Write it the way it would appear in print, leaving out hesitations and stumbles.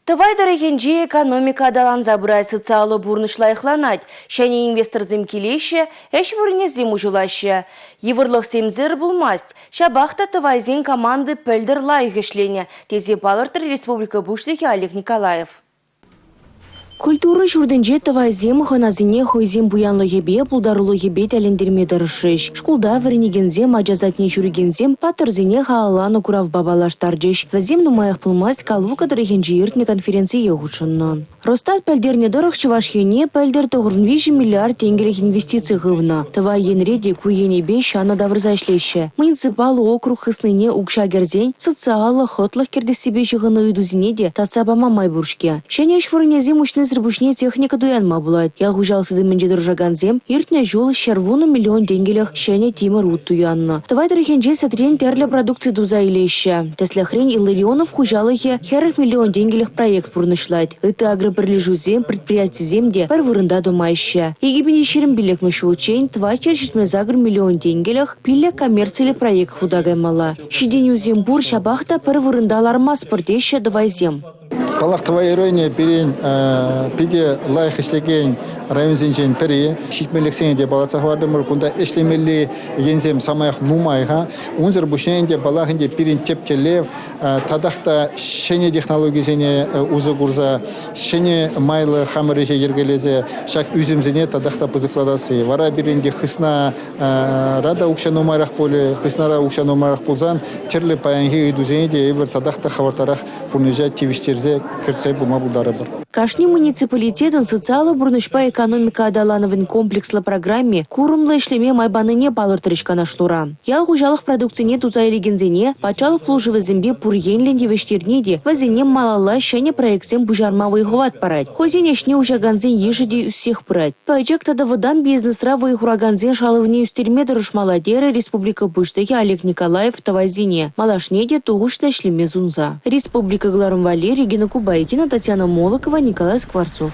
Тӑвай тӑрӑхӗнче экономика аталанса пырать, социаллӑ пурнӑҫ лайӑхланать, ҫӗнӗ инвесторсем килеҫҫӗ, ӗҫ вырӑнӗсем уҫӑлаҫҫӗ. Йывӑрлӑхсемсӗр пулмасть, ҫапах та тӑвайсен команди пӗлтӗр лайӑх ӗҫленӗ, тесе палӑртрӗ республика Пуҫлӑхӗ Олег Николаев. Культура ҫуртӗнче тӑвайсем хӑнасене хӑйсен пуянлӑхӗпе, пултарулӑхӗпе тӗлӗнтерме тӑрӑшрӗҫ. Шкулта вӗренекенсем, ача садне ҫӳрекенсем паттӑрсене халалланӑ куравпа паллаштарчӗҫ. Вӗсем нумаях пулмасть Калуга тӑрӑхӗнче иртнӗ конференцие хутшӑннӑ. Росстат пӗлтернӗ тӑрӑх, Чӑваш Ене пӗлтӗр 93 миллиард тенкӗлӗх инвестици хывнӑ. Тӑвай енре те ку енӗпе ҫанӑ тавӑрса ӗҫлеҫҫӗ. Муниципаллӑ округ хыснине укҫа кӗрсен социаллӑ хӑтлӑх кӗртессипе ҫыхӑннӑ ыйтусене те татса пама май пур-ҫке. Ҫӗнӗ ӗҫ вырӑнӗсем уҫнисӗр пуҫне техника туянма пулать. Ял хуҫалӑх тытӑмӗнче тӑрӑшакансем иртнӗ ҫул 110 миллион тенкӗлӗх ҫӗнӗ тимӗр ут туяннӑ. Тӑвай тӑрӑхӗнче сӗтрен тӗрлӗ продукци туса илеҫҫӗ. Тӗслӗхрен, Илларионов хуҫалӑхӗ 40 миллион тенкӗлӗх проект пурнӑҫлать. Ытти агропӗрлешӳсем, предприятисем те пӗр вырӑнта тӑмаҫҫӗ. 2025-мӗш ҫулччен 478 миллион тенкӗлӗх пиллӗк коммерциллӗ проект хута каймалла. Ҫитӗнӳсем пур, ҫапах та пӗр вырӑнта лармастпӑр теҫҫӗ тӑвайсем. Паллах, Тӑвай районӗ пирӗн питӗ лайӑх ӗҫлекен районсенчен пӗри. Ҫитменлӗхсене те палӑртса хӑвартӑмӑр. Кунта ӗҫлемелли енсем самаях нумай-ха. Унсӑр пуҫне ӗнтӗ, паллах ӗнтӗ, пирӗн тӗп тӗллев татах та ҫӗнӗ технологисене усӑ курса, ҫӗнӗ майлӑ хамӑр ӗҫе йӗркелесе ҫак ӳсӗмсене татах та пысӑклатасси. Вара пирӗн те хысна Рада укҫа нумайрах пулӗ, хыснара укҫа нумайрах пулсан тӗрлӗ паянхи ыйтусене те эпир татах та хӑвӑртрах пурнӑҫа тивӗҫтерсе кӗртсе пыма пултарӑпӑр. Кашни муниципалитетӑн социаллӑ пурнӑҫпа экономика аталанӑвӗн комплекслӑ программи курӑмлӑ ӗҫлеме май панине палӑртрӗҫ канашлура. Ял хуҫалӑх продукцине туса илекенсене патшалӑх пулӑшӑвӗсемпе пур енлӗн тивӗҫтерни те вӗсене малалла ҫӗнӗ проектсем пуҫарма вӑй-хӑват парать. Хӑйсен ӗҫне уҫакансен йышӗ те ӳссех пырать. Пӗчӗк тата вӑтам бизнесра вӑй хуракансен шалӑвне ӳстерме тӑрӑшмалла терӗ республика Пуҫлӑхӗ Олег Николаев тӑвайсене малашне те тухӑҫлӑ ӗҫлеме сунса. Республика кӑларӑм валли Регина Кубайкина, Татьяна Молокова, Николай Скворцов.